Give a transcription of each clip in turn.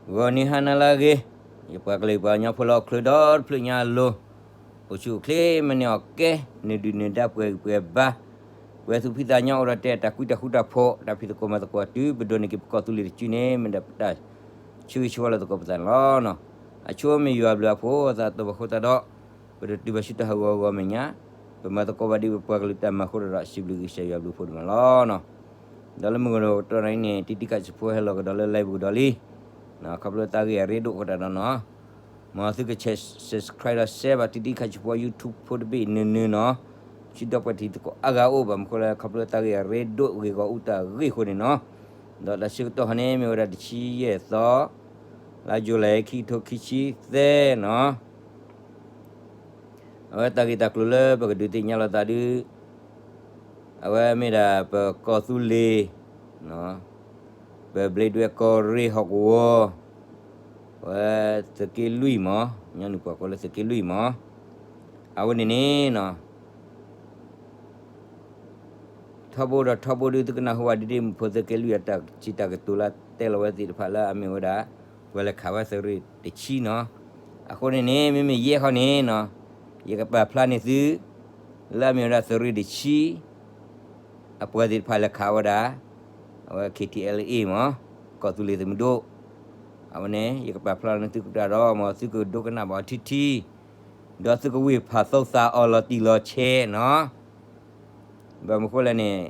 ဂီၤနံၤဟါနၤလၢအဂ့ၤ, ယပှၤကလုာ်ပှၤကညီဖိလၢဟီၣ်ခိၣ်ဒီတဖျၢၣ်ညါအလိၤ, အိၣ်ဆူၣ်အိၣ်ချ့မ့ၢ်န့ၢ်အီၣ်ကဲ, နဒုၣ်နဒါပှဲၤဂံၢ်ပှဲၤဘါ, ပှဲၤသူၣ်ဖှံသးညီအိၣ်ဒီးတဲတၢ်ကွံတၢ်ဃူတၢ်ဖိး, တၢ်ဖံးသကိးမၤသကိးတုၤပဒိးန့ၢ်က့ၤပကီၢ်သူလ့ၤတစုန့ၣ် မ့ၢ်ဒၣ်ပတၢ်ဆၢဂ့ၤဆၢဝါလၢသကိးပသးန့ၣ်လီၤ. အဆိမ့ၢ်ယွၤဘျုးအဖိအသးတဘၣ်ဃိသတးဒီး, ပတတုၤဘၣ်ဆူတၢ်ဟးဂီၤဂီၤမဲာ်ညါ, ပမၤသကိးဘၣ်ဒ်ပပှၤကလုာ်တၢ်မၤအဃိဒီး စံးဘျုးကစၢ်ယွၤဘျုးဖှိၣ်ဒိၣ်မးလီၤ. ဒီးလၢမုၢ်ကနီၤကတီၢ်နံၤအံၤန့ၣ် တံတံခးဆူးဖိဟဲလီၤကဒီးလၢ live ပူၤကဒီးလံ. ခီဖျိတၢ်ဂ့ၢ်အရ့ဒိၣ်အဃိတးဒီးနီၤ, မ်သုက subscribe ဒီး share ဘၣ်တံတံခးဆူးဖိ YouTube ဖိတဘ့ၣ်နုာ်နုာ်နီၤ, ဆူဒီပုၢ်ဝဲၢ်တံၤသကိးအါဂၤအိၣ်ဘၣ်မနုၤအဃိလဲၣ် ခီဖျိတၢ်ဂ့ၢ်အရ့ဒိၣ်ဂ့ၢ်ဂီၢ်အူတၢ်ဂ့ၢ်အဃိန့ၣ်နီၤ, ဒီးတၢ်ဆၢကတီၢ်ခီန့ၣ် မ့ၢ်ဝဲဒၣ်တဆံယဲၢ်သီ, လါယူၤလံ ခံကထိခံဆံသၢနီၤ အဝဲတၢ်ဂ့ၢ်တၢ်ကျိၤလၢပကဒုးသ့ၣ်ညါလိာ်သးဒုး, အဝဲမ့ၢ်ဒၣ်ပကီၢ်သူလ့ၤ, ပဘျ့ဒွဲၣ်ကီၢ်ရ့ၣ်ဟီၣ်ကဝီၤ, အဝဲသုးက့လွံၢ်မး, ညီနုၢ်ပှၤကိးလၢသုးက့လွံၢ်မး, အဝဲန့ၣ်န့ၣ်နီၤ ထီဘိဒီးထီဘိဒုး သုကနၢ်ဟူဘၣ်ဒ်ဒ်မုၣ်ဖိသုးက့လွံၢ်အတၢ်စံးတၢ်ကတိၤလၢတဲလီၤဝဲသ့ၣ်တဖၣ်လၢအမ့ၢ်ဝဲဒၣ်, ပှၤလဲၤခးဝဲသုးရ့ၣ်တဆံနီၤ, အဃိန့ၣ်န့ၣ် မ့မ့ၢ်ယဲၢ်ခီန့ၣ်နီၤ, ယကပာ်ဖျါန့ၢ်သု, လၢအမ့ၢ်ဝဲဒၣ်သုးရ့ၣ်တဆံ, အပှၤသ့ၣ်တဖၣ်လဲၤခးဝဲဒၣ်, အဝဲ K T L A မး, ကီၢ်သူလ့ၤသုးမုၢ်ဒိၣ်, အဝဲန့ၣ် ယကပာ်ဖျါန့ၢ်သုကတၢၢ်ဒီး မ်သုကဒိကနၣ်ဘၣ်အီၤထံထံ ဒီးသုကဝံၢ်ဖးသိသးအီၤလီၤတံၢ်လီၤဆဲးနီၤ, ဘၣ်မနုၤဃိလဲၣ်န့ၣ်,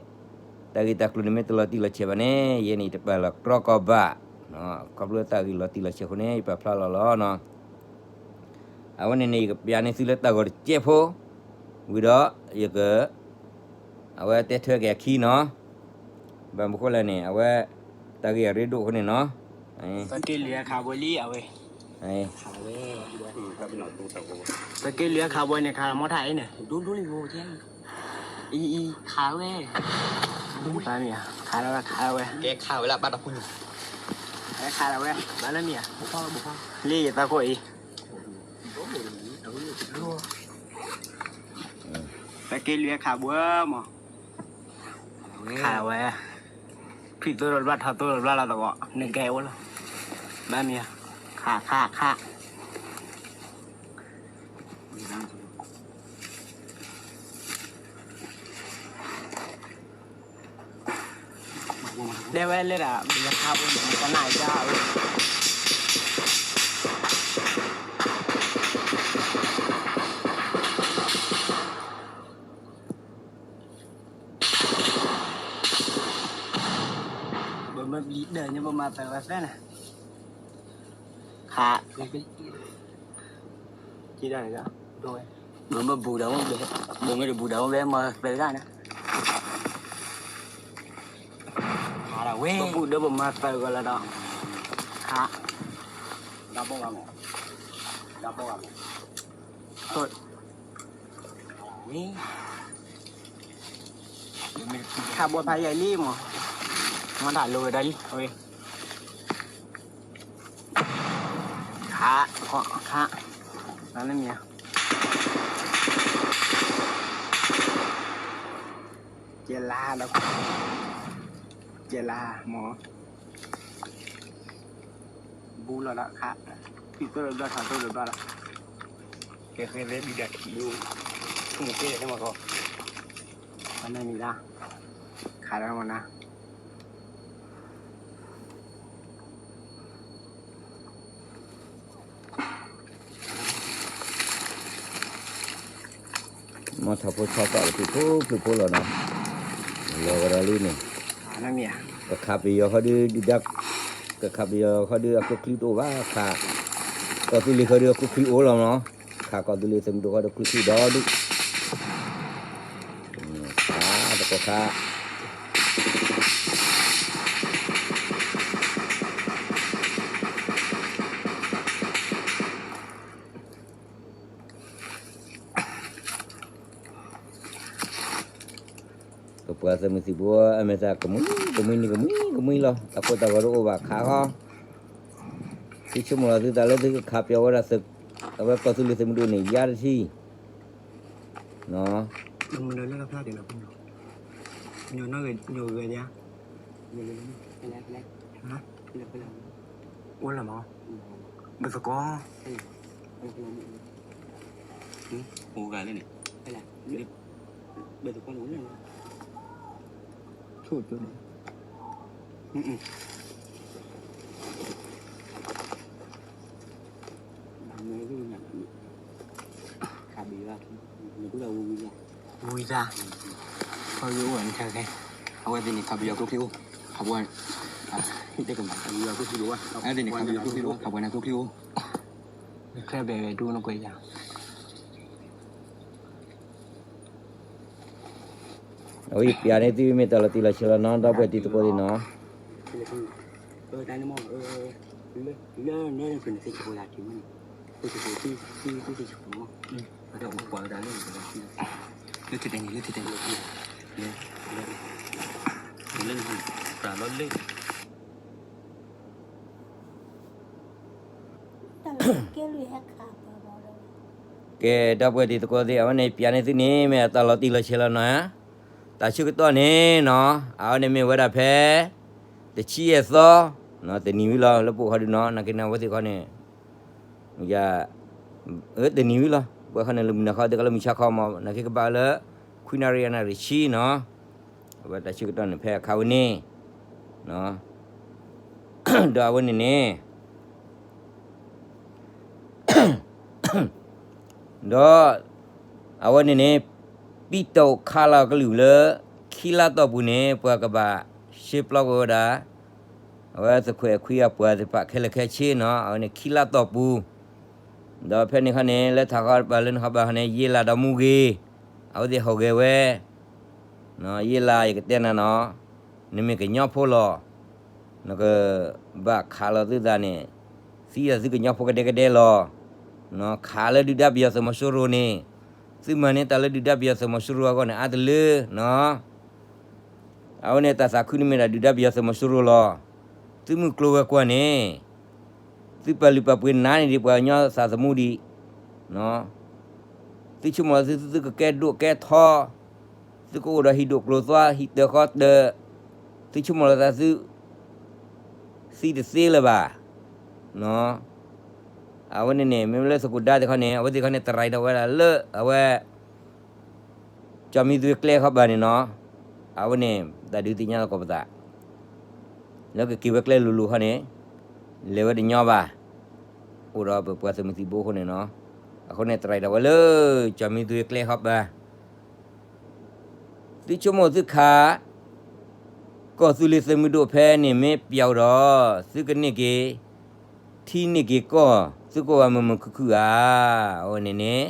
တၢ်ဂ့ၢ်တၢ်ကျိၤန့ၣ်မ့ၢ်တလီၤတံၢ်လီၤဆဲးဘၣ်န့ၣ် ယဲန့ၣ်ယတပာ်လီၤကြီကီးဘၣ်, ခီဖျိတၢ်ဂ့ၢ်လီၤတံၢ်လီၤဆဲးအဃိန့ၣ် ယပာ်ဖျါလီၤလီၤနီၤ, အဝဲန့ၣ်န့ၣ် ယကပျးန့ၢ်သုလၢတၢ်ဂီၤတစဲးဖိ, ဝံၤဒီး, ယက, အဝဲတဲထွဲက့ၤအခံနီၤ, ဘၣ်မနုၤဃိလဲၣ်န့ၣ် အဝဲ, တၢ်ဂ့ၢ်အရ့ဒိၣ်အဃိန့ၣ်နီၤ, သုးက့လွံၢ်အခးဘိလံအဝဲ, သုးက့လွံၢ်အခးဘိန့ၣ် ခးမီထါအံၤန့ၣ်, အံၤအံၤခးဝဲ, ခးလီၤဝဲခးလီၤဝဲ, ကဲခးဝဲလၢဘၣ်တၢ်ဖူန့ၣ်, ခးလီၤဝဲ, ဘၣ်လၢမ့ၢ်ဧါ, လံယသးခိၣ်အံၤ သုးက့လွံၢ်အခးဘိမး, ခးဝဲ, ဖံးသိဒီးတဘျီထီသိဒီးတဘျီလီၤသကိး နကဲအိၣ်လီၤ, ဘၣ်မ့ၢ်, ခးခးခး တဲဝဲလၢဒၣ် ယခးဖိန့ၣ် ကနၣ်ယါဝဲ, ပမ့ၢ်ပျံၤဒၢးညါ ပမၤသၢဂၤသၢန့ၣ်, ခး, ပမ့ၢ်ဘူးဒီး, ပမ့ၢ်တဘူးဒီး မ့ၢ်သၢဂၤန့ၣ်, ပဘူးဒီးပမၤသၢဂၤလီၤဒီး, ခး, ဒၣ်ဘီဂၤမ့ၢ်, ဒၣ်ဘီဂၤမ့ၢ်, ခးဘီဖးယံာ်လံမး, မ့ၢ်တၢ်လိၤဝဲဒၣ်လံ, ခး, ခး, လၢမ့ၢ်ဧါ, ကဲလါဒီး, ကဲလါမး, ဘူးလီၤဒီးခး, ဖံးသိဒီးဘျီထီသိဒီးဘျီလီၤ, ကဲဃဲသဲဘံၣ်ဒၣ်ခံ, မ့ၢ်ကဲန့ၣ်မးကီး, ပှၤန့ၣ်မံၤလၢ, ခးဒီးမးနၤ မ့ၢ်ထီၣ်ဖိဆီသးကဖုၣ်ဖိဖုၣ်ဖိလီၤနီၤ, လီၤကဒီးလံန့ၣ်, ကခးပယီၤခီဒုးဒုၣ်ဒါ, ကခးပယီၤခီဒုးအကျိချံတအိၣ်ဘၣ်ခး, ကီၢ်သူလ့ၤခီဒုးအကျိချံအိၣ်လီၤနီၤ, ခးကီၢ်သူလ့ၤသုးမုၢ်ဒိၣ်ခီဒုးကျိချံဒီဒုၣ် ခးသကိးခး ကပှၤသုးမုၢ်သံၣ်ဘိ အမဲာ်သၣ်ကမှံကမှံန့ၣ်ကမှံကမှံလီၤ. တၢ်ကိၢ်တၢ်ဂီၤတအိၣ်ဘၣ်ခးဃီ, သုဆိကမိၣ်လီၤသုသးလၢသုကခးပျီဝဲဒၣ်သုး, အဝဲကီၢ်သူလ့ၤသုးမုၢ်ဒိၣ်န့ၣ် ယါတထံၣ်, မနုၤလၢဖျါတ့ၢ်လီၤ, ညိၣ်နီၣ်ဂ့ၤ, ညိၣ်ဂ့ၤဒၣ်, ဟါ, အိၣ်လၢမး, ဘၣ်သကိး, အိၣ်ဂၤလၢန့ၣ်, ဆိၣ်ကၠိန့ၣ်, ဝံသး, ခီယအိၣ်ဝဲန့ၣ်ခဲ, အဝဲသ့ၣ်န့ၣ် ခးပယီၤကျိချံအိၣ်, ခးပှၤ, အဝဲသ့ၣ်န့ၣ် ခးပယီၤကျိချံအိၣ်, ခးပှၤန့ၣ်ကျိချံအိၣ်, နချဲဘဲဒိၣ်နကွဲးယၤ အဝဲယပျးန့ၢ်သုမ့ၢ်တၢ်လီၤတံၢ်လီၤဆဲးလီၤနီၤ ဒီပုၢ်ဝဲၢ်တံၤသကိးသ့ၣ်နီၤ, လၢထံၣ်တဲာ်န့ၣ် လၢထံၣ်တဲာ်န့ၣ်, ကဲ ဒီပုၢ်ဝဲၢ်တံၤသကိးသ့ၣ် အဝဲန့ၣ် ပျးန့ၢ်သုန့ၣ် မ့ၢ်အတၢ်လီၤတံၢ်လီၤဆဲးလီၤနီၤ, တၢ်ဆၢကတီၢ်န့ၣ်နီၤ အဝဲန့ၣ်မ့ၢ်ဝဲဒၣ်ဖဲ တဆံယဲၢ်သီ, တနံၤဝံၤလီၤ လၢပအိၣ်ခီဒုနီၤ နာ်က့န့ၣ် အဝဲသ့ၣ်ခီန့ၣ် ယ တနံၤဝံၤလီၤ ပှၤခီန့ၣ် လၢမုၢ်နၤခီ တကလၢမုၢ်ဆါခီမး နာ်က့ကဘၣ်လၢ ခွံနၣ်ရံၣ် ယဲၢ်နၣ်ရံၣ်ဆံနီၤ, အဝဲတၢ်ဆၢကတီၢ်န့ၣ် ဖဲအခါဝဲန့ၣ် ဒီးအဝဲန့ၣ်န့ၣ် ဒီး အဝဲန့ၣ်န့ၣ် ပံတၢ်အိၣ်ခးလီၤကလုၢ်လၢ ခံလါတီၢ်ပူၤန့ၣ် ပှၤကဘၣ်ရှဲပျီကွံာ်ဝဲဒၣ် အဝဲသခွဲးအခွံအပှၤသ့ၣ်တဖၣ်ခဲလၢာ်ခဲဆ့နီၤ အဝဲန့ၣ်ခံလါတီၢ်ပူၤ, ဒီးဖဲန့ၣ်ခီန့ၣ် လၢထးခီတပၤလၢနခီဘၣ်ခီန့ၣ် ယ့လးဒီးမူဂ့ၤ, အဝဲသ့ၣ်ဟီၣ်ဂဲၤဝဲ ယ့လး ယကတဲနၤနီၤ, နမ့ၢ်ကညီဖိလီၤ, နကဘၣ်ခးလီၤသုသးန့ၣ်, သံဒီးသုကညီဖိကဒဲကဒဲလီၤ, ခးလၢဒုၣ်ဒါပယီၤသုးမီၤစိရိၤန့ၣ်, သုမၤန့ၢ်တၢ်လၢဒုၣ်ဒါပယီၤသုးမီၤစိရိၤအဂီၢ်န့ၣ် အါတလၢနီၤ အဝဲန့ၣ်တၢ်သးခုန့ၣ်မ့ၢ်ဒၣ်ဒုၣ်ဒါပယီၤသုးမီၤစိရိၤလီၤ. သုမုၢ်ကျိၤဝဲၤကွာ်န့ၣ်, သုပာ်လုၢ်ပာ်ပှ့ၤနးန့ၢ်ဒံးပှၤကညီသးသမူဒံး, သုဆိကမိၣ်လီၤသု သုကကဲဒိၣ်ကဲထီ, သုကအိၣ်ဒီးဟံၣ်ဒိၣ်ကျိၤသွါ ဟံၣ်တၢၤဃီတၢၤ, သုဆိကမိၣ်လီၤသးသု သံတသ့လၢၤဘၣ်. အဝဲန့ၣ်န့ၣ် မ့မ့ၢ်လၢသကိးဒါသ့ၣ်ခီန့ၣ် အဝဲသ့ၣ်ခီန့ၣ် တရံးဒီးဝဲဒၣ်လၢအဝဲ ကၠီမံသွ့ကျဲခီဘၣ်န့ၣ်နီၤ, အဝဲန့ၣ် တၢ်ဒုးသ့ၣ်ညါလီၤကီးပသး, လၢကက့ၤဝဲကျဲလိၤလိၤခီန့ၣ် လဲၤဝဲတညီဘၣ်, အိၣ်ဒီးပပှၤသုးမုၢ်သံၣ်ဘိအဃိန့ၣ်နီၤ, အဃိန့ၣ် တရံးဒီးဝဲလၢ ကၠီမံသွ့ကျဲခီဘၣ် သုဆိကမိၣ်သုခး ကီၢ်သူလ့ၤသုးမုၢ်ဒိၣ်ဖဲန့ၣ်မ့ၢ်ပျီဒီး သုကန့ၢ်က့ၤ ထံန့ၢ်က့ၤကီၢ် သုကအိၣ်ဘၣ်မုာ်မုာ်ခုၣ်ခုၣ်ဧါ. အဝဲန့ၣ်န့ၣ်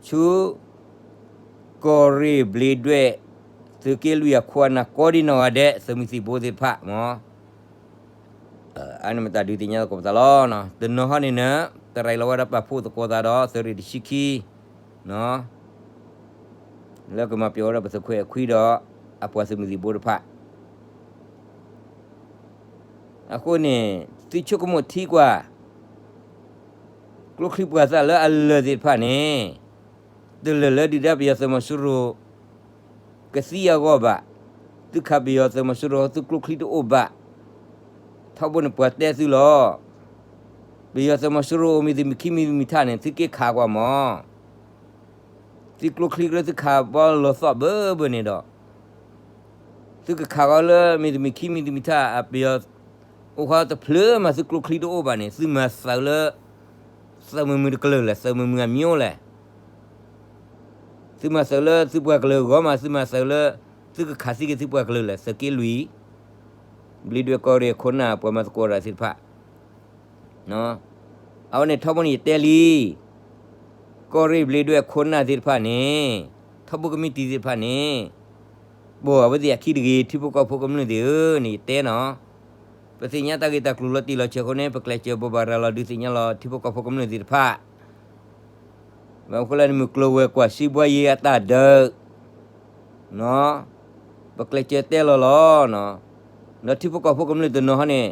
ဆူ ကီၢ်ရ့ၣ်ဘျ့းဒွဲၣ် သုးက့လွံၢ်အခိၣ်အနၢ်ကိးဒံနီၢ်ဂၤဒဲး သုးမုၢ်သံၣ်ဘိသ့ၣ်တဖၣ်မ့ၢ် အန့ၣ်မ့ၢ်တၢ်ဒုးသ့ၣ်ညါသကိးပသးလီၤ. တနီၤဟီန့ၣ်န့ၣ် တရံးလီၤဝဲဒၣ်ပာ်ဖှိၣ်သကိးသးဒီးသုးရ့ၣ်တဆံခံ လၢကမၤပျီဝဲဒၣ်ပသုးခွဲးအခွံဒီး အပှၤသုးမုၢ်သံၣ်ဘိတဖၣ် အဃိန့ၣ် သုဆိကမိၣ်ထံကွၢ် ကျိချံပှၤသၣ်လၢအလၢာ်သ့ၣ်တဖၣ်န့ၣ် တလၢာ်လၢဒုၣ်ဒါပယီၤသုးမီၤစိရိၤ ကသံအဂီၢ်ဘၣ်. သုခးပယီၤသုးမီၤစိရိၤ သုကျိချံတအိၣ်ဘၣ်. ထီဘိန့ၣ်ပှၤတဲသုလီၤ. ပယီၤသုးမီၤစိရိၤအိၣ်မံၤတမံၤခံမံၤတမံၤထၣ်န့ၣ် သုက့ၤခးကွၢ်မး. သုကျိချံကရၢသုခးဘီလီၤသီၣ်ဘၢဘၢန့ၣ်ဒီး သုကခးဃီလၢမံၤတမံၤခံမံၤတမံၤထၣ် အပယီၤ အိၣ်ဃီတဖျၢၣ်မး သုကျိချံတအိၣ်ဘၣ်န့ၣ် သုမၤသုးလၢ သုးမုၢ်မုၢ်တကလုာ်လဲၣ် သုးမုၢ်မုၢ်အမျိုးလဲၣ်. သုမၤသုးလၢသုပှၤကလုာ်အဂီၢ်မး သုမၤသုးလၢ သုကခးသံက့ၤသုပှၤကလုာ်လဲၣ် သုးက့လွံၢ် ဘျ့းဒွဲၣ်ကီၢ်ရ့ၣ်အခိၣ်နၢ် ပှၤမၤသကိးတၢ်သ့ၣ်တဖၣ် အဝဲန့ၣ်ထီဘိန့ၣ်ယတဲလံ ကီၢ်ရ့ၣ်ဘျ့းဒွဲၣ်အခိၣ်နၢ်သ့ၣ်တဖၣ်န့ၣ် ထီဘိကမံးတံာ်သ့ၣ်တဖၣ်န့ၣ် ပိာ်အဝဲသ့ၣ်အခံတဂ့ၤ ထံဖိကီၢ်ဖိကမျၢၢ်သ့ၣ်ဧၢန့ၣ် ယတဲနီၤ. ပသ့ၣ်ညါတၢ်ဂ့ၢ်တၢ်ကျိၤလီၤတံၢ်လီၤဆဲးအဃိန့ၣ် ပကျဲးစၢးဘိးဘၣ်ရၤလီၤဒုးသ့ၣ်ညါလီၤထံဖိကီၢ်ဖိကမျၢၢ်သ့ၣ်တဖၣ် ဘၣ်မနုၤအဃိလဲၣ်န့ၣ် မုၢ်ကျိၤဝဲၤကွာ်စံးဘှါယံၤအတၢ်ဒုး ပကျဲးစၢးတဲလီၤလီၤ. ဒီးထံဖိကီၢ်ဖိကမျၢၢ်တနီၤဟီန့ၣ်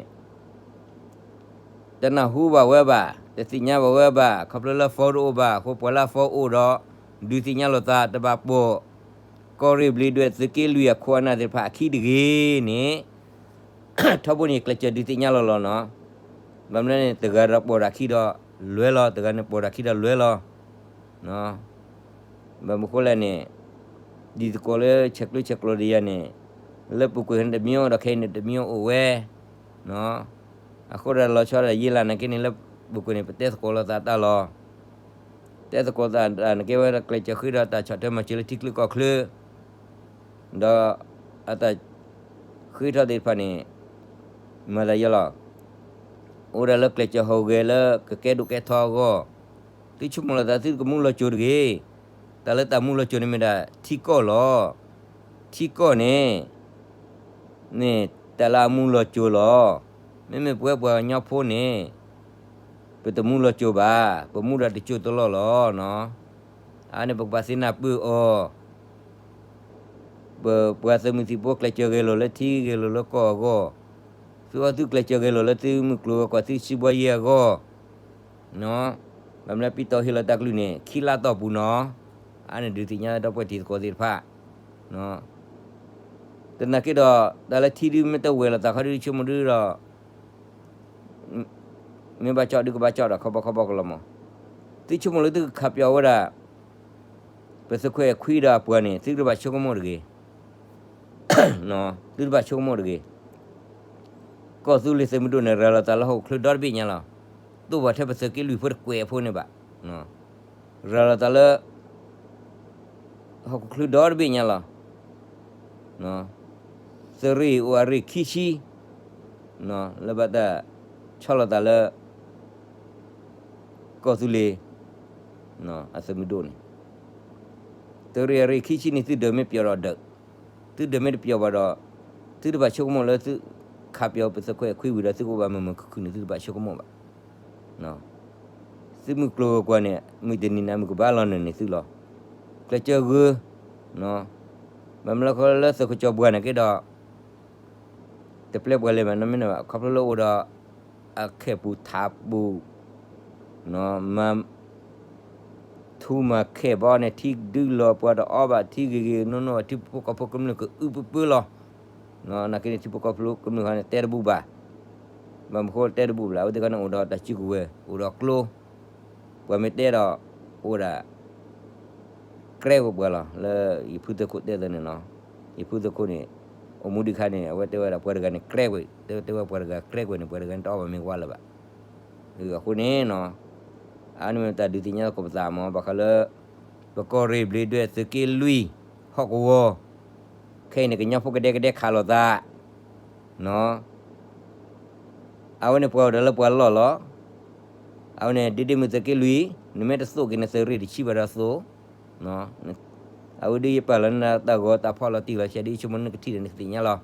တနၢ်ဟူဘၣ်ဝဲဘၣ် တသ့ၣ်ညါဘၣ်ဝဲဘၣ် ခီဖျိလၢ phone တအိၣ်ဘၣ်အဃိ ပှၤလၢအ phone အိၣ်ဒီး ဒုးသ့ၣ်ညါလိာ်သးတဘၣ်ပိာ် ကီၢ်ရ့ၣ်ဘျ့းဒွဲၣ်သုးက့လွံၢ်အခိၣ်အနၢ်သ့ၣ်တဖၣ်အခံတဂ့ၤန့ၣ် ထီဘိန့ၣ်ကျဲးစၢးဒုးသ့ၣ်ညါလီၤလီၤနီၤ. ဘၣ်မနုၤန့ၣ် တဂၤဒီးပိာ်တၢ်ခံဒီးလွဲလီၤ, တဂၤန့ၣ်ပိာ်တၢ်ခံဒီးလွဲလီၤ. ဘၣ်မနုၤဃိလဲၣ်န့ၣ်, ဒ်သကိးလၢဆဲးကျၢဆဲးကျိးဒ်ယၤန့ၣ်, လၢပူၤကွံာ်န့ၣ်တမံၤအိၣ်ဒီးခဲအံၤန့ၣ်တမံၤအိၣ်ဝဲ, အဃိဒီးလီၤဆီဒၣ်ယဲလၢ်နာ်က့န့ၣ် လၢပူၤကွံာ်န့ၣ် ပတဲသကိးလိာ်သးတၢ်လီၤ. တဲသကိးသးတၢ်န့ၣ်ကဲဝဲဒၣ်ကျဲးစၢးဃ့ဒီးတၢ်ဆီၣ်ထွဲမၤစၢၤလၢထံချၢကီၢ်ချၢ, ဒီးအတၢ်ဃ့ထီၣ်သ့ၣ်တဖၣ်န့ၣ် မၤသးယဲလီၤ. အိၣ်ဒၣ်လၢကျဲးစၢးဟူးဂဲၤလၢကကဲဒိၣ်ကဲထီအဂီၢ်, သုဆိကမိၣ်လီၤသးသုကမူလီၤစိၤတဂ့ၤ. တၢ်လၢတၢ်မူလီၤစိၤန့ၣ်မ့ၢ်ဒၣ်ထံကီၢ်လီၤ. ထံကီၢ်န့ၣ် န့ၣ်တၢ်လၢအမူလီၤစိၤလီၤ. မ့မ့ၢ်ပဝဲပှၤကညီဖိန့ၣ် ပတမူလီၤစိၤဘၣ်, ပမူဒီးတစိၤတလီၢ်လီၤ. အန့ၣ်ပကဘၣ်သ့ၣ်နၢ်ပၢၢ်အီၤ. ပပှၤသုးမုၢ်သံၣ်ဘိကျဲးစၢးဂဲၤလိာ်လၢထံဂဲၤလိာ်လၢကီၢ်အဂီၢ်, သုအီသုကျဲးစၢးဂဲၤလိာ်လၢသုမုၢ်ကျိၤဝဲၤကွာ်သုစံးဘှီယဲၢ်အဂီၢ်, ဘၣ်မနုၤပံတီၢ်ဟ့ၣ်လီၤတၢ်ကလုၢ်န့ၣ် ခံလါတီၢ်ပူၤနီၤ. အန့ၣ်ဒုးသ့ၣ်ညါဒီပုၢ်ဝဲၢ်တံၤသကိးသ့ၣ်တဖၣ် သနာ်က့ဒီး တၢ်လၢထံဒုမ့ၢ်တဝဲၤလိာ်သးခီဒုးဆိကမိၣ်ဒုဒီး မ့ၢ်ဘၣ်ကၠီဒုကဘၣ်ကၠီဒီးခီဘီခီဘီကလီၤမး, သုဆိကမိၣ်လၢသုကခးပၠီဝဲဒၣ် ပသုးခွဲးခွံဒီးအပှၤန့ၣ် သုတဘၣ်ဆိကမိၣ်တဂ့ၤ, သုတဘၣ်ဆိကမိၣ်တဂ့ၤ. ကီၢ်သူလ့ၤသုးမုၢ်ဒိၣ်န့ၣ် ရၤလီၤသးလၢဟီၣ်ခိၣ်ချၢဒီတဘ့ၣ်ညါလီၤ. တိၢ်ဘၣ်ထဲပသုးက့လွံၢ်ဖိတကွဲးဖိန့ၣ်ဘၣ် ရၤလီၤသးလၢ ဟီၣ်ခိၣ်ချၢဒီတဘ့ၣ်ညါလီၤ. သုးရ့ၣ်အိၣ်အရ့ၣ်ခံဆံ လၢဘၣ်တၢ်ဆီၣ်လီၤသးလၢ ကီၢ်သူလ့ၤ အသုးမုၢ်ဒိၣ်န့ၣ်, သုးရ့ၣ်အရ့ၣ်ခံဆံန့ၣ် သုဒၢးမ့ၢ်ပျီၤဒီးဒၢး, သုဒၢးမ့ၢ်တပျီၤဘၣ်ဒီး သုတဘၣ်ဆိကမိၣ်လၢသုခးပၠီပသုးခွဲးခွံဝံၤဒီး သုကအိၣ်ဘၣ်မုာ်မုာ်ခုၣ်ခုၣ်န့ၣ် သုတဘၣ်ဆိကမိၣ်ဘၣ်. သုမုၢ်ကျိၤဝဲၤကွာ်န့ၣ် မုၢ်တနံၤန့ၣ် မုၢ်ကဘၣ်လီၤနုာ်န့ၢ်သုလီၤ. ကျဲးစၢးဂၢၢ်, ဘၣ်မနုၤလၢခီလၢသုးခိၣ်ကၠီၤပှၤန့ၣ်က့ဒီး တပျဲပှၤလဲၤဘၣ်နီတမံၤဘၣ်, ခီဖျိလၢအိၣ်ဒီး အခဲပူၤထးပူၤ မၤ ထူမၤခဲဘီန့ၣ် ထံဒုလီၤပှၤတအီဘၣ်, ထံဂ့ၤဂ့ၤနိၣ်နိၣ်ဘၣ်, ထံဖိကီၢ်ဖိကမျၢၢ်ကအုပၢပၢလီၤ. နာ်က့န့ၣ် ထံဖိကီၢ်ဖိကမျၢၢ်ဟီန့ၣ် တဲတဘူၣ်ဘၣ်. ဘၣ်မနုၤဃိတဲတဘူၣ်ဘၣ်လဲၣ်, အဝဲသ့ၣ်ခီန့ၣ်အိၣ်ဒီးတၢ်စုကဝဲၤ, အိၣ်ဒီးကျိ, ပှၤမ့ၢ်တဲဒီး အိၣ်ဒၣ် ကြဲကွံာ်ပှၤလီၤ. လၢယဖုသုးခိၣ်တဲသ့န့ၣ်နီၤ, ယဖုသုးခိၣ်န့ၣ် အိၣ်မူဒံးခါန့ၣ် အဝဲတဲဝဲဒၣ်ပှၤတဂၤန့ၣ်ကြဲကွံာ်, တဲတဲဝဲပှၤတဂၤကြဲကွံာ်န့ၣ် ပှၤတဂၤန့ၣ်တအီၣ်ဘၣ်မ့ၢ်ဝါလၢၤဘၣ်. အဃိန့ၣ်နီၤ, အန့ၣ်မ့ၢ်တၢ်ဒုးသ့ၣ်ညါသကိးပသးမး, ဘၣ်ဃးလၢ ပကီၢ်ရ့ၣ်ဘျ့းဒွဲၣ်သုးက့လွံၢ် ဟီၣ်ကဝီၤ, ခဲအံၤန့ၣ် ကညီဖိကဒဲကဒဲခးလိာ်သး နီၤ, အဝဲန့ၣ်ပှၤအိၣ်ဒီးလၢပှၤလီၢ်လီၤ. အဝဲန့ၣ် ဒ့ဒ့မုၢ်သုးက့လွံၢ်, နမ့ၢ်တသိၣ်က့ၤနသုးရ့ၣ်တဆံဘၣ်ဒီးသိၣ်, အဝဲဒ်ယပာ်လီၤနတၢ်ဂီၤတၢ်ဖီၣ်လီၤတံၢ်လီၤဆဲး ဒ်ယဆိကမိၣ်န့ၣ်ကထံၣ်ဒီးနကသ့ၣ်ညါလီၤ.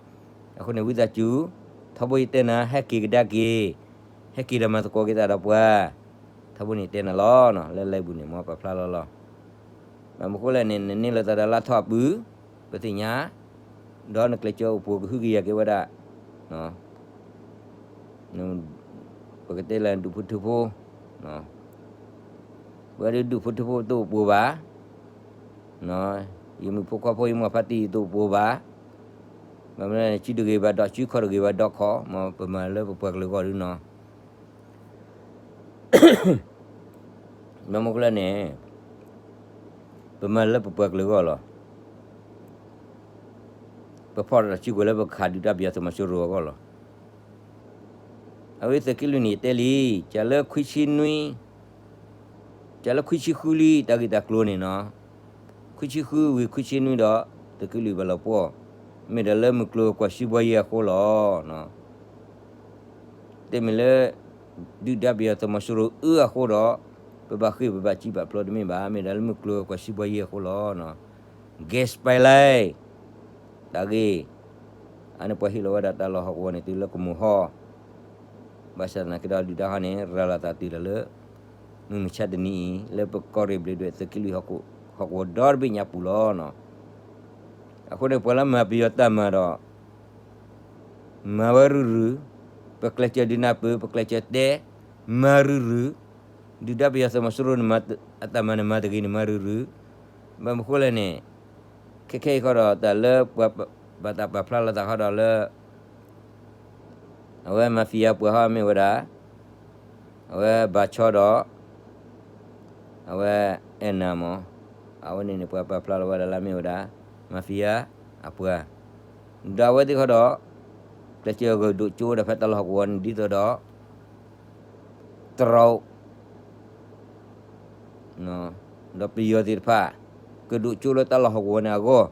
အဃိန့ၣ် ဝံသးစူၤ, ထီဘိယတဲနၤ ဟဲက့ၤကဒါက့ၤ, ဟဲက့ၤဒီးမၤသကိးက့ၤသးဒီးပှၤ, ထီဘိန့ၣ်တဲနၤလီၤ. လၢလၢပူၤန့ၣ် မ်ပာ်ဖျါလီၤလီၤ. ဘၣ်မနုၤဃိလဲၣ်န့ၣ် နန့ၢ်လီၤသးဒီးလါထီၣ်အပုၢ်, ပသ့ၣ်ညါ, ဒီးနကျဲးစၢးအိၣ်ပှိၤကဟုကယာ်က့ၤဝဲဒၣ်, ပကတဲလၢဒူၣ်ဖိထၢဖိ, ပှၤဒုးဒူၣ်ဖိထၢဖိတအိၣ်ပှိၤဘၣ်, ယမုၣ်ဖိခွါဖိယမုၢ်ဖါတံၢ်တအိၣ်ပှိၤဘၣ်, ဘၣ်မနုၤလဲၣ်န့ၣ် စုတဂ့ၤဘၣ်ဒီးစု ခီၣ်တဂ့ၤဘၣ်ဒီးခီၣ်, မ်ပမၤလၢပပှၤကလုာ်အဂီၢ်ဒုနီၤ. ဘၣ်မနုၤဃိလဲၣ်န့ၣ် ပမၤလၢပပှၤကလုာ်အဂီၢ်လီၤ. ပဖီၣ်တၢ်စုကဝဲၤလၢပကခးဒုၣ်ဒါပယီၤသုးမီၤစိရိၤအဂီၢ်လီၤ. အဝဲသုးက့လွံၢ်န့ၣ်တဲလံ, ကလၢခွံဆံနွံ, ကလၢခွံဆံဃုလံ တၢ်ဂ့ၢ်တၢ်ကျိၤန့ၣ်နီၤ, ခွံဆံဃုဝံၤခွံဆံနွံဒီး သုးက့လွံၢ်ဘၣ်လီၤပှီၢ်, မ့ၢ်ဒီးလၢမုၢ်ကျိၤဝဲၤကွာ်စံးဘှီယဲၢ်အဃိလီၤ. တမ့ၢ်လၢ ဒုၣ်ဒါပယီၤသုးမီၤစိရိၤအၢအဃိဒီး ပဘၣ်ဃ့ၢ်ပဘၣ်စံးဘၣ်ဖျိတမ့ၢ်ဘၣ်, မ့ၢ်ဒၣ်လၢမုၢ်ကျိၤဝဲၤကွာ်စံးဘှီယဲၢ်အဃိလီၤ. Gas pipeline တၢ်ဂ့ၢ်, အန့ၣ်ပှၤဟ့ၣ်လီၤဝဲဒၣ်တၢ်လီၢ်ဟီၣ်ကဝီၤန့ၣ် တုၤလၢကမိၤဟီ, ဘၣ်ဆၣ်သနာ်က့ဒီးဒုၣ်ဒါဟီန့ၣ် ရၤလီၤသးတုၤလီၤလၢ မုၢ်မဆါတနံၤအံၤ လၢပကီၢ်ရ့ၣ်ဘျ့းဒွဲၣ်သုးက့လွံၢ်ဟီၣ်ကဝီၤဒီတဘ့ၣ်ညါပူၤလီၤ. အဃိန့ၣ် ပှၤလၢမၤပယီၤတၢ်မၤဒီး မၤဝဲရုၢ်ရုၢ်, ပကျဲးစၢးဒုးနၢ်ပၢၢ်, ပကျဲးစၢးတဲ, မၤရုၢ်ရုၢ်, ဒုၣ်ဒါပယီၤသုးမီၤစိရိၤန့ၣ် အတၢ်မၤန့ၣ်မၤတဂ့ၤန့ၣ် မၤရုၢ်ရုၢ်, ဘၣ်မနုၤဃိလဲၣ်န့ၣ် ခဲခဲအံၤဃီဒီး တၢ်လၢပှၤဘၣ်တၢ်ပာ်ဖျါလီၤသးဃီဒီးလၢ အဝဲ mafia ပှၤဟီမ့ၢ်ဝဲဒၣ် အဝဲဘၣ်ဆီဒီး အဝဲအဲၣ်နၤမး, အဝဲန့ၣ်န့ၣ် ပှၤပာ်ဖျါလီၤဝဲဒၣ်လၢအမ့ၢ်ဝဲဒၣ် mafia အပှၤ, ဒီးအဝဲသ့ၣ်ဃီဒီး ကျဲးစၢးဂဲၤဒိးကၠိဝဲဒၣ်ဖဲတၢ်လီၢ်ဟီၣ်ကဝီၤန့ၣ် ဒ်သိးဒီး တရူး ဒီးပယီၤသ့ၣ်တဖၣ် ကဒိးကၠိလၢတၢ်လီၢ်ဟီၣ်ကဝီၤန့ၣ်အဂီၢ်,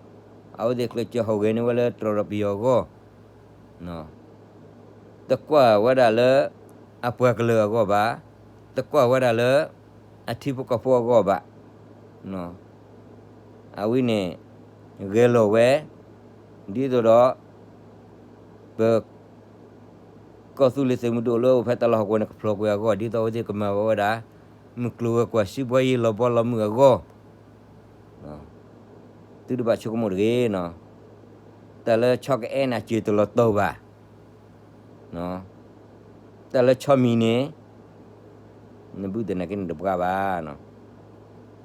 အဝဲသ့ၣ်ကျဲးစၢးဟီၣ်ဂဲၤန့ၢ်ဝဲလၢတရူးဒီးပယီၤအဂီၢ် တကွၢ်ဝဲဒၣ်လၢ အပှၤကလုာ်အဂီၢ်ဘၣ်, တကွၢ်ဝဲဒၣ်လၢ အထံဖိကီၢ်ဖိအဂီၢ်ဘၣ်. အဝဲန့ၣ် ဂဲၤလိာ်ဝဲ ဒ်သိးဒီး ပ ကီၢ်သူလ့ၤသုးမုၢ်ဒိၣ်လၢအိၣ်ဖဲတၢ်လီၢ်ဟီၣ်ကဝီၤန့ၣ် ကဖျိးကွံာ်အဂီၢ် ဒ်သိးအဝဲသ့ၣ်ကမၤဝဲဒၣ် မုၢ်ကျိၤဝဲၤကွာ် စံးဘှီယံၤလီၤဘီလီၤမုၢ်အဂီၢ် သုတဘၣ်ဆိကမိၣ်တဂ့ၤနီၤ, တၢ်လၢဆီကအဲၣ်န့ၣ် အစၢၤတလီၤတီၤဘၣ်, တၢ်လၢဆီမံၤန့ၣ် နဘုၣ်သနာ်က့န့ၣ်တဘှါဘၣ်နီၤ,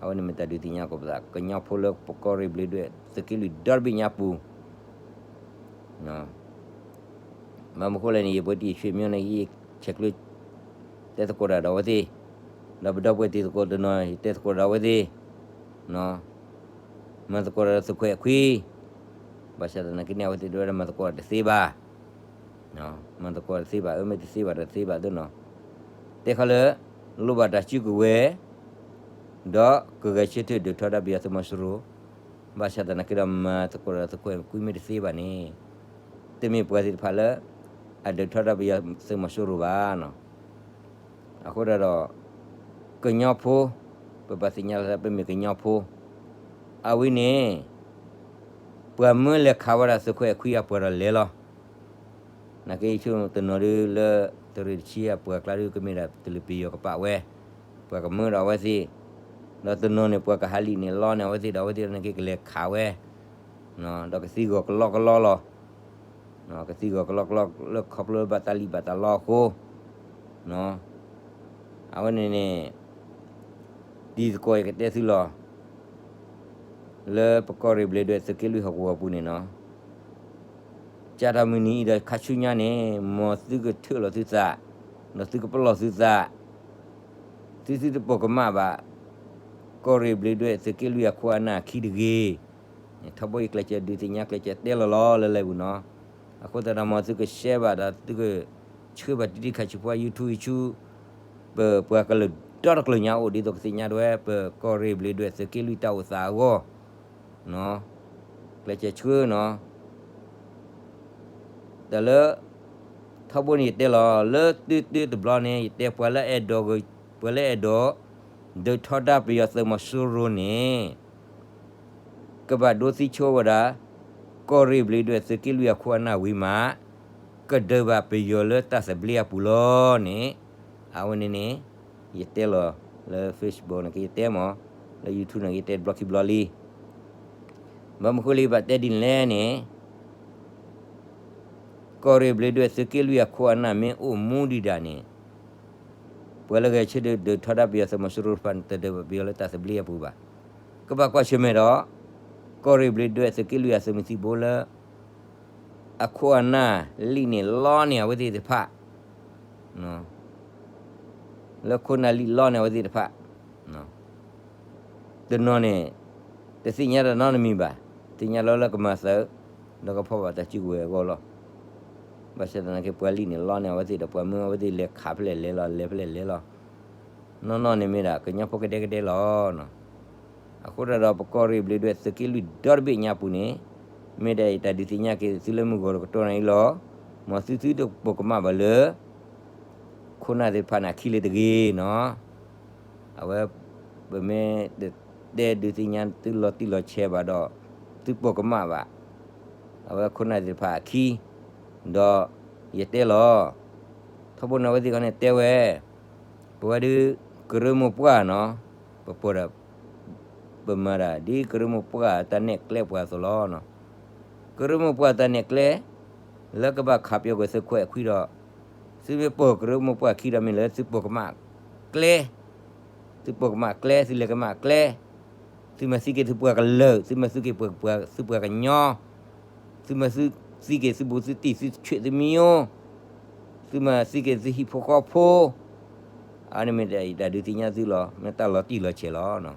အဝဲန့ၣ်မ့ၢ်တၢ်ဒုးသ့ၣ်ညါကိးပသး ကညီဖိလၢပကီၢ်ရ့ၣ်ဘျ့းဒွဲၣ် သုးက့လွံၢ်ဒီတဘ့ၣ်ညါပူၤ ဘၣ်မနုၤဃိလဲၣ်န့ၣ် ယပှၤတံၤယဆွေမျိုးန့ၣ် ယဆဲးကျိး တဲသကိးတၢ်ဒီးအဝဲသ့ၣ်, ဒီးပဒီပုၢ်ဝဲၢ်တံၤသကိးတနီၤ ယတဲသကိးဒီးအဝဲသ့ၣ်, မၤသကိးဒီးသုးခွဲးအခွံ, ဘၣ်ဆၣ်သနာ်က့န့ၣ် အဝဲသ့ၣ်တဲဝဲဒၣ်မၤသကိးတသ့ဘၣ်, မၤသကိးတသ့ဘၣ်, အၢ မ့ၢ်တသ့ဘၣ်ဒီးတသ့ဘၣ်သ့နီၤ, တဲခီလၢ လိၣ်ဘၣ်တၢ်စုကဝဲၤ ဒီးကဂဲၤဆၢထၢၣ်ဒုးထီဒါပယီၤသုးမီၤစိရိၤ, ဘၣ်ဆၣ်သနာ်က့ဒီးမၤသကိးဒီးသုးခွဲးအခွံမ့ၢ်တသ့ဘၣ်န့ၣ်, တမ့ၢ်ပှၤသ့ၣ်တဖၣ်လၢ အဒုးထီဒါပယီၤသုးမီၤစိရိၤဘၣ်နီၤ, အဃိဒၣ်ဒီး ကညီဖိ, ပဘၣ်သ့ၣ်ညါလီၤသး ပမ့ၢ်ကညီဖိ, အဝဲန့ၣ် ပှၤမၢလဲၤခးဝဲဒၣ်သုးခွဲးအခွံအပှၤဒီးလဲၤလီၤ, နာ်က့ဆိတနီၤဒုလၢ သုးရ့ၣ်တဆံအပှၤကျါဒု ကမ့ၢ်ဒၣ်တလၢပယီၤကပာ်ဝဲ, ပှၤကမၢဒီးအဝဲသ့ၣ်, ဒီးတနီၤန့ၣ် ပှၤကဟးလံာ်န့ၣ်လီန့ၢ်အဝဲသ့ၣ်ဒီး အဝဲသ့ၣ်နာ်က့ကလဲၤခးဝဲ, ဒီးကသံဂီၤကလီကလီလီၤ, ကသံဂီၤကလီကလီလၢခီဖျိလၢဘၣ်တၢ်လံၣ်ဘၣ်တၢ်လီအဃိ, အဝဲန့ၣ်န့ၣ် တံၤသကိးယကတဲသုလီၤ လၢပကီၢ်ရ့ၣ်ဘျ့းဒွဲၣ်သုးက့လွံၢ်ဟီၣ်ကဝီၤပူၤန့ၣ်နီၤ, ကၢ်တၢ်မုၢ်နံၤအံၤဒီးခါဆူညါန့ၣ် မ်သုကထၢၣ်လီၤသုသး, ဒီးသုကပလီၢ်သုသး, သုသုတပိာ်ကမၣ်ဘၣ် ကီၢ်ရ့ၣ်ဘျ့းဒွဲၣ်သုးက့လွံၢ်အခိၣ်အနၢ်အခံတဂ့ၤ, ထီဘိယကျဲးစၢးဒုးသ့ၣ်ညါကျဲးစၢးတဲလီၤလီၤလၢလဲၤပူၤနီၤ, အဃိသတးဒီးမ်သုက share ဘၣ်ဒီးသုက ဆှၢဘၣ်တံၤတံၤခါဆူဖိ YouTube ဆူ ပပှၤကလုာ်ဒီတကလုာ်ညါအိၣ်ဒ်သိးကသ့ၣ်ညါဒၣ်ဝဲ ပကီၢ်ရ့ၣ်ဘျ့းဒွဲၣ်သုးက့လွံၢ်တၢ်အိၣ်သးအဂီၢ်, ကျဲးစၢးဆှၢနီၤ, တၢ်လၢ ထီဘိန့ၣ်ယတဲလီၤ လၢတုၤတုၤတဘျီန့ၣ် ယတဲပှၤလၢအဲၣ်ဒိး ပှၤလၢအဲၣ်ဒိး ဒုးထီဒါပယီၤသုးမီၤစိရိၤန့ၣ် ကဘၣ်ဒိသံဆိဝဲဒၣ် ကီၢ်ရ့ၣ်ဘျ့းဒွဲၣ်သုးက့လွံၢ်အခိၣ်အနၢ်ဝံၤမး ကဒုးဘၣ်ပယီၤလၢတၢ်သဘျ့အပူၤလီၤန့ၣ်, အဝဲန့ၣ်န့ၣ် ယတဲလီၤလၢ Facebook န့ၣ်က့ယတဲမး, လၢ YouTube န့ၣ်က့ယတဲတဘျီခံဘျီလံ. ဘၣ်မနုၤဃိလၢယဘၣ်တဲဒ်န့ၣ်လဲၣ်န့ၣ် ကီၢ်ရ့ၣ်ဘျ့းဒွဲၣ်သုးက့လွံၢ်အခိၣ်အနၢ်မ့ၢ်အိၣ်မူဒံးဒၣ်န့ၣ် ပှၤလၢဂဲၤဆၢထၢၣ်ဒုးထီဒါပယီၤသုးမီၤစိရိၤတဖၣ်န့ၣ် တဒုးဘၣ်ပယီၤလၢတၢ်သဘျ့အပူၤဘၣ်. ကဘၣ်ကွၢ်ဆၢၣ်မဲာ်ဒီး ကီၢ်ရ့ၣ်ဘျ့းဒွဲၣ်သုးက့လွံၢ်အသုးမုၢ်သံၣ်ဘိလၢ အခိၣ်အနၢ်လံၣ်န့ၢ်လီန့ၢ်အဝဲသ့ၣ်တဖၣ် လၢခိၣ်နၢ်လံၣ်လီန့ၢ်အဝဲသ့ၣ်တဖၣ် တနီၤန့ၣ် တသ့ၣ်ညါတၢ်နီတမံၤဘၣ်, သ့ၣ်ညါလၢလၢကမၤသး ဒီးကဖီၣ်ဘၣ်တၢ်စုကဝဲၤအဂီၢ်လီၤ. ဘၣ်ဆၣ်သနာ်က့ ပှၤလံၣ်န့ၢ်လီန့ၢ်အဝဲသ့ၣ်ဒီး ပှၤမၢအဝဲသ့ၣ်လဲၤခးဖဲလဲၣ်လဲၤလီၤ လဲၤဖဲလဲၣ်လဲၤလီၤ. နီၢ်နီၢ်န့ၣ်မ့ၢ်ဒၣ် ကညီဖိကဒဲကဒဲလီၤ. အဃိတၢ်ဒီး ပကီၢ်ရ့ၣ်ဘျ့းဒွဲၣ်သုးက့လွံၢ်ဒီတဘ့ၣ်ညါပူၤန့ၣ် မ့ၢ်ဒၣ်ယတၢ်ဒုးသ့ၣ်ညါက့ၤသုလၢမုၢ်ဂီၤတကတီၢ်န့ၣ်အံၤလီၤ. မ်သုသုတပိာ်ကမၣ်ဘၣ်လၢ ခိၣ်နၢ်သ့ၣ်တဖၣ်န့ၣ်အခံလၢတဂ့ၤနီၤ. အဝဲ ပမ့ၢ်တတဲဒုးသ့ၣ်ညါသုလီၤတံၢ်လီၤဆဲးဘၣ်ဒီး သုပိာ်ကမၣ်ဘၣ် အဝဲခိၣ်နၢ်သ့ၣ်တဖၣ်အခံ, ဒီးယတဲလီၤ ထီဘိန့ၣ်အဝဲသ့ၣ်တခီန့ၣ်တဲဝဲ, ပဝဲဒုး ကရၢမိၢ်ပှၢ်နီၤ, ပပှၤဒီး ပမၤတၢ် ဒ်ကရၢမိၢ်ပှၢ်တၢ်နဲၣ်ကျဲပှၤအသိးလီၤ. ကရၢမိၢ်ပှၢ်တၢ်နဲၣ်ကျဲ လၢကဘၣ်ခးပယီၤကွံာ်သုးခွဲးအခွံဒီး သုမ့ၢ်ပိာ်ကရၢမိၢ်ပှၢ်အခံဒီးမ့ၢ်လၢသုပိာ်ကမၣ်ကျဲ သုပိာ်ကမၣ်ကျဲ သုလဲၤကမၣ်ကျဲ, သုမၤသံက့ၤသုပှၤကလုာ်, သုမၤသံက့ၤပှၤ သုပှၤကညီ, သုမၤသံက့ၤသုဘူးသုတံၢ် သုဆံးသုမံၤအိၣ်, သုမၤသံက့ၤသုဟံၣ်ဖိဃီဖိ, အန့ၣ်မ့ၢ်တၢ်ဒုးသ့ၣ်ညါသုလီၤ, မ့ၢ်တၢ်လီၤတံၢ်လီၤဆဲးလီၤ.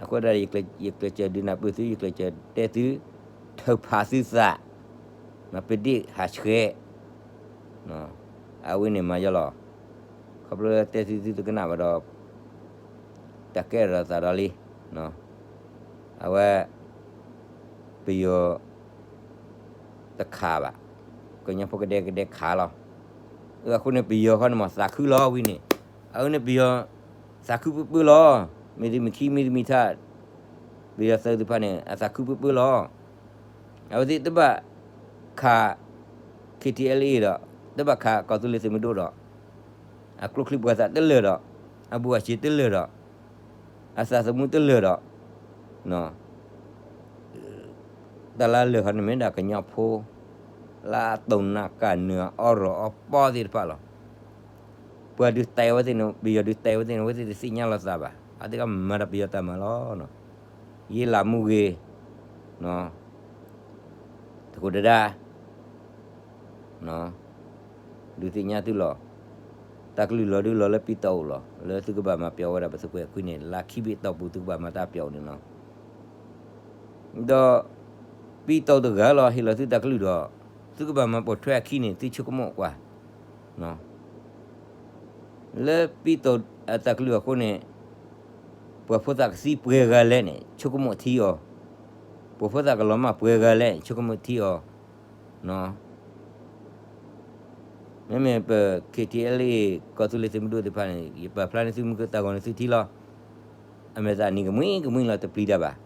အဃိဒၣ် ယကျဲးစၢးဒုးနၢ်ပၢၢ်သု, ယကျဲးစၢးတဲသု, ထုးဖးသုသး, ပဒ့ၣ်ဟးဆှဲး, အဝဲန့ၣ်မၤယီၤလီၤ. ခီဖျိတဲသုသုတကနၣ်ဘၣ်ဒီး တၢ်ကဲထီၣ်သးဒီးလံ. အဝဲ ပယီၤတခးဘၣ်, ကညီဖိကဒဲကဒဲခးလီၤ. အဃိန့ၣ် ပယီၤခီန့ၣ်မ့ၢ် သးခုလီၤဝံၤန့ၣ်, အဝဲန့ၣ်ပယီၤ သးခုပၢပၢလီၤ. မ့ၢ်တမ့ၢ်ခံ မ့ၢ်တမ့ၢ်ထါ ပယီၤသုးသ့ၣ်တဖၣ်န့ၣ် အသးခုပၢပၢလီၤ. အဝဲသ့ၣ်တဘၣ်ခး KTLA ဒီး တဘၣ်ခးကီၢ်သူလ့ၤသုးမုၢ်ဒိၣ်ဒီး အကျိချံပှၤသးတလၢာ်ဒီး အဘူးအစ့တလၢာ်ဒီး အသးသမူတလၢာ်ဒီး တၢ်လၢလၢာ်ခီန့ၣ်မ့ၢ်ဒၣ်ကညီဖိ လၢအတိၢ်နးကၢ်နုာ်အီၣ်ရီၣ်အီပီသ့ၣ်တဖၣ်လီၤ. ပှၤဒုးတဲအဝဲသ့ၣ်န့ၣ် ပယီၤဒုးတဲအဝဲသ့ၣ်န့ၣ် အဝဲသ့ၣ်တသ့ၣ်ညါလီၤသးဘၣ်. အသ့ၣ်ကမၤဒီးပယီၤတၢ်မၤလီၤ. ယ့လးမူဂ့ၤ တကိးတဒါ ဒုးသ့ၣ်ညါသုလီၤ. တၢ်ကလုၢ်လီၤဒုးလီၤလၢပံတီၢ်အိၣ်လီၤ. လၢသုကဘၣ်မၤပျီဝဲဒၣ်ပသုးကွဲးခွံန့ၣ် လၢခံဘ့ၣ်တီၢ်ပူၤ သုကဘၣ်မၤတၢ်ပျီန့ၣ်လီၤ. ဒီးပံတီၢ်တဂၤလီၤ ဟ့ၣ်လီၤသုတၢ်ကလုၢ်ဒီး သုကဘၣ်မၤပိာ်ထွဲအခံန့ၣ် သုဆိကမိၣ်ကွၢ် လၢပံတီၢ်အတၢ်ကလုၢ်အဃိန့ၣ် ပှၤဖိသၣ်ကသံပှဲၤဂၤလဲၣ်န့ၣ် ဆိကမိၣ်ထံအီၤ, ပှၤဖိသၣ်ကလီၤမၢ်ပှဲၤဂၤလဲၣ် ဆိကမိၣ်ထံအီၤ. မ့မ့ၢ်ပ KTLA ကီၢ်သူလ့ၤသုးမုၢ်ဒိၣ်သ့ၣ်တဖၣ်န့ၣ် ယပာ်ဖျါန့ၢ်သုမုၢ်ကတၢ်ဂီၤန့ၣ်သုထံလီၤ. အမဲာ်သးနံၤကမှံကမှံလီၤ တပျံၤတၢ်ဘၣ်.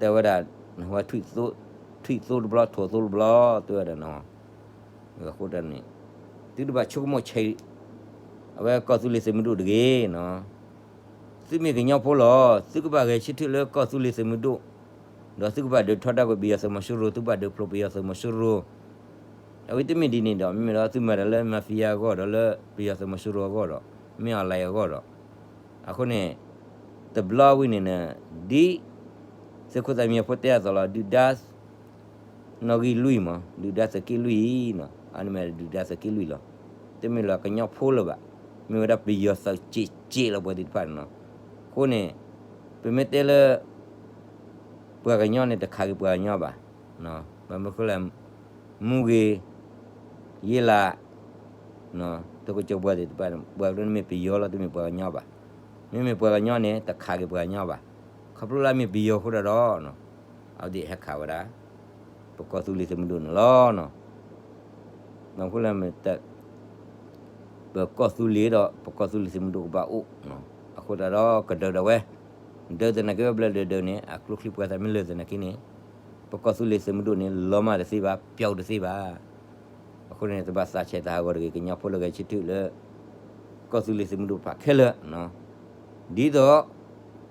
တဲဝဲဒၣ် နဝဲ ထွံၣ်သိတဘျီ ထိၣ်သိတဘျီ တဲဝဲဒၣ်နီၤ. အဃိတၢ်န့ၣ် သုတဘၣ်ဆိကမိၣ်ဆဲး အဝဲကီၢ်သူလ့ၤသုးမုၢ်ဒိၣ်တဂ့ၤနီၤ. သုမ့ၢ်ကညီဖိလီၤ သုကဘၣ်ဂဲၤဆၢထၢၣ်လၢကီၢ်သူလ့ၤသုးမုၢ်ဒိၣ်, ဒီးသုကဘၣ်ဒုးထီဒါကွံာ်ပယီၤသုးမီၤစိရိၤ သုကဘၣ်ဒုးဖျိပယီၤသုးမီၤစိရိၤ. အဝဲတမ့ၢ်ဒ်န့ၣ်ဒီး မ့မ့ၢ်ဒီးသုမၤတၢ်လၢ mafia အဂီၢ်ဒီးလၢပယီၤသုးမီၤစိရိၤအဂီၢ်ဒီး မ့ၢ် online အဂီၢ်ဒီး အဃိန့ၣ် တဘျီဝံၤန့ၣ် ဒ်သုးခိၣ်သၣ်မံညီၤဖိတဲအသိးလီၤ ဒုၣ်ဒါ နီၣ်ဂံၢ်လွံၢ်မး ဒုၣ်ဒါသုးက့လွံၢ်နီၤ အန့ၣ်မ့ၢ်ဒုၣ်ဒါသုးက့လွံၢ်လီၤ. တမ့ၢ်လၢကညီဖိလၢၤဘၣ်, မ့ၢ်ဝဲဒၣ်ပယီၤသုးက့က့လီၤပှၤသ့ၣ်တဖၣ်န့ၣ်နီၤ. အဃိန့ၣ် ပမ့ၢ်တဲလၢ ပှၤကညီန့ၣ် တခးက့ၤပှၤကညီဘၣ်, ဘၣ်မနုၤဃိလဲၣ် မူဂ့ၤ ယ့လး တကစိၤပှၤသ့ၣ်တဖၣ်န့ၣ် ပှၤကညီန့ၣ်မ့ၢ်ပယီၤလီၤ တမ့ၢ်ပှၤကညီဘၣ်. မ့မ့ၢ်ပှၤကညီန့ၣ် တခးက့ၤပှၤကညီဘၣ်. ခီဖျိလၢအမ့ၢ်ပယီၤအဃိဒီး အဝဲသ့ၣ်ဟဲခးဝဲဒၣ် ပကီၢ်သူလ့ၤသုးမုၢ်ဒိၣ်န့ၣ်လီၤ. ဘၣ်မနုၤဃိလဲၣ် ပကီၢ်သူလ့ၤဒီး ပကီၢ်သူလ့ၤသုးမုၢ်ဒိၣ်ကဘၣ်အိၣ်, အဃိသတးဒီးကဒုးဒၣ်ဝဲ, ဒုးသနာ်က့ဝဲဘျၢဒုးဒုးန့ၣ် အကျိချံပှၤသးမ့ၢ်လၢာ်သနာ်က့န့ၣ် ပကီၢ်သူလ့ၤသုးမုၢ်ဒိၣ်န့ၣ် လီၤမၢ်တသ့ဘၣ် ပျီတသ့ဘၣ်. အဃိန့ၣ် တဘၣ်သးဆဲးသးဟးဂီၤတဂ့ၤ ကညီဖိလၢဂဲၤဆၢထၢၣ်လၢ ကီၢ်သူလ့ၤသုးမုၢ်ဒိၣ်ဖးခဲလၢာ်, ဒ်သိး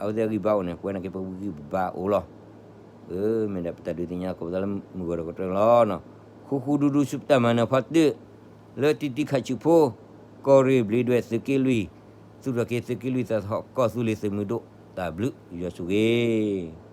အဝဲသ့ၣ်အဂံၢ်ဘါအိၣ်န့ၣ် ပဝဲန့ၣ်က့ၤပဂံၢ်ဘါအိၣ်လီၤ. မ့ၢ်ဒၣ်ပတၢ်ဒုးသ့ၣ်ညါကိးပသးလၢမုၢ်ဂီၤဒီးကတြၢၢ်လီၤ. ဃူဃူဒူဒူဆူပတၢ်မၤနၢၤဖီတၢၣ် လၢတံၤတံၤခးဆူၣ်ဖိ ကီၢ်ရ့ၣ်ဘျံးဒွဲၣ်သုးက့လွံၢ် သူၣ်ထီၣ်က့ၤသုးက့လွံၢ်သးသဟီၣ် ကီၢ်သူလ့ၤသုးမုၢ်ဒိၣ် တၢ်ဘျုးယွၤဆိၣ်ဂ့ၤ